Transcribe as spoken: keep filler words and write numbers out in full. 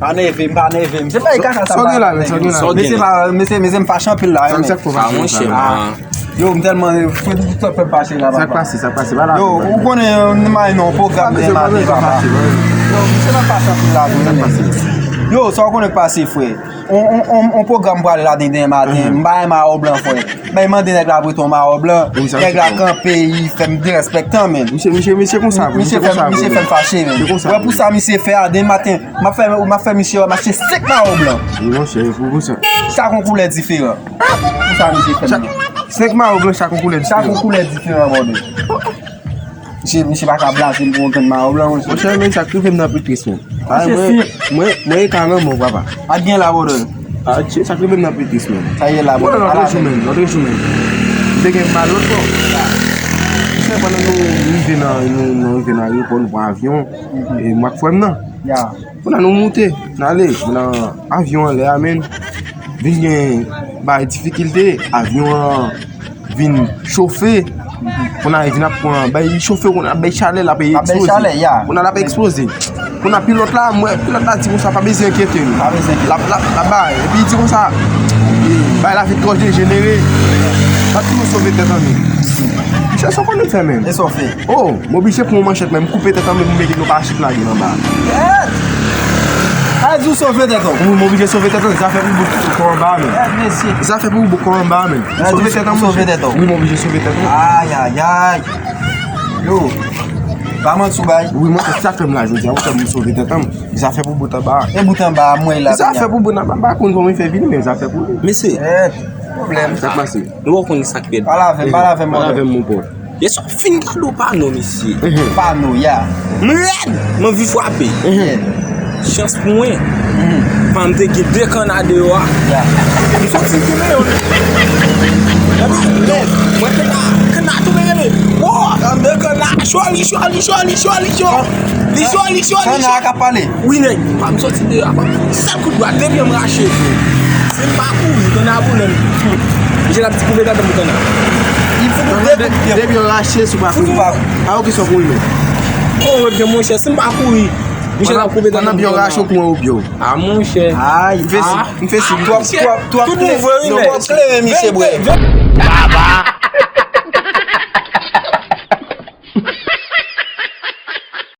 Pa nève m, pa nève m. Se pa e kaka sa. Sa w gen la, men, sa w gen la. Mesye, pa, mesye, mesye, m fache anpil la, men. Sa k fè w fache konsa? Yo, m tèlman, frè, tout sa fè m fache la, papa. Sa k pase, sa k pase? Yo, ou konnen, nou may non pwogram demen maten, papa. Yo, misye nan fache anpil la, wi. Yo, sa w konnen k pase, frè? On, on, on, on pwogram prale la demen maten, m pa renmen mayo blan, frè. Men mande nèg la prete yon mayo blan, nèg la kanpe, li fè m derespektan, men. Misye, misye, misye konsa, vre. Misye fè m fache, men. Wè pou sa misye fè a, demen maten, m ap fè, m ap fè misye wè m achte senk mayo blan. Wi, monchè, pou, pou sa. Chak yon koulè diferan. Pou sa misye fè m. Senk mayo blan, chak yon koulè diferan. Chak yon koulè diferan, bòdè. Misye, misye pa ka blaze m pou yon grenn mayo blan, monchè. Monchè, men sa k rive m nan pi tris, men. Mwen, mwen, mwen e ka lanmò, papa. Pa t gen la, bòdè. Ah, tchè, sa k rive m nan pi tris, men. Sa ye la, bòdè. Lòt jou, men, lòt jou, men. M te gen mal lòt bò. Misye, pandan nou rive nan, nou, nou rive nan ayewopò, nou pran avyon. E m ak frè m nan. Kounye a nou moute, n ale, nan avyon anlè a, men. Vin gen bay difikilte, avyon an vin chofe. Kounye a li vin ap pran, bay li chofe, kounye a bay chalè, l ap ekspoze. Kounye a l ap ekspoze. Kounye a pilòt la, m wè pilòt la di konsa, pa bezwen enkyete nou. L ap, l ap, l ap bay. Epi li di konsa, bay la vin twò dejenere. Bat pou nou sove tèt an nou. Monchè, sa w konnen fè menm. E sa w fè? Oh, m oblije pran yon manchèt, men m koupe tèt an, men m mete nou pa chit lage l anba. A di w sove tèt an. Wi, m oblije sove tèt an. Zafè pou bout kò anba, men. Zafè pou bout kò anba, men. Sove tèt an, sove tèt an. Wi, m oblije sove tèt an. Ayayay. Yo, pa manti w bay. Wi, mwen, se sa k fè m la jodi a. Ou fè m sove tèt an. Zafè pou bout anba. E bout anba a, mwen la. Zafè pou bout anba, m pa konn kòman l fè vini, men zafè pou li. Mesye. Pwoblèm. Sa k pase? Nou wè w konn sa k rèd. Pale avè m, pale avè m, pale avè m, mon bò. Yè swa fin gade w pano, mesye. Pano, ya. M rèd, m anvi frape. Chans pou mwen, pa m te gen de kanna deyò a. M soti tounen youn. Epi, mwen kanna, kanna tou rele. Wo, de kanna, cho li, cho li, cho li, cho li, cho. Li cho, li cho, li cho. Kanna a k ap pale. Wi, nèg, pa m soti deyò a, pa m sèl kout bwa, de pye m rache. Si m pa kouri, kanna a boule m. Misye t ap di koupe tèt an pou kanna. Li fou de kout pye. De pye rache sou pa kouri. A, ok, sa w kouri, men. Oh, ebyen, monchè, si m pa kouri, misye t ap koupe tèt an pou kanna. Pandan pye w rache, w kouri ou pye w. A, monchè. Ay, m fè si, m fè si. Twòp, twòp, twòp. Tout mouvè, wi, nèg. Twòp kleren, misye, bwè. Baba.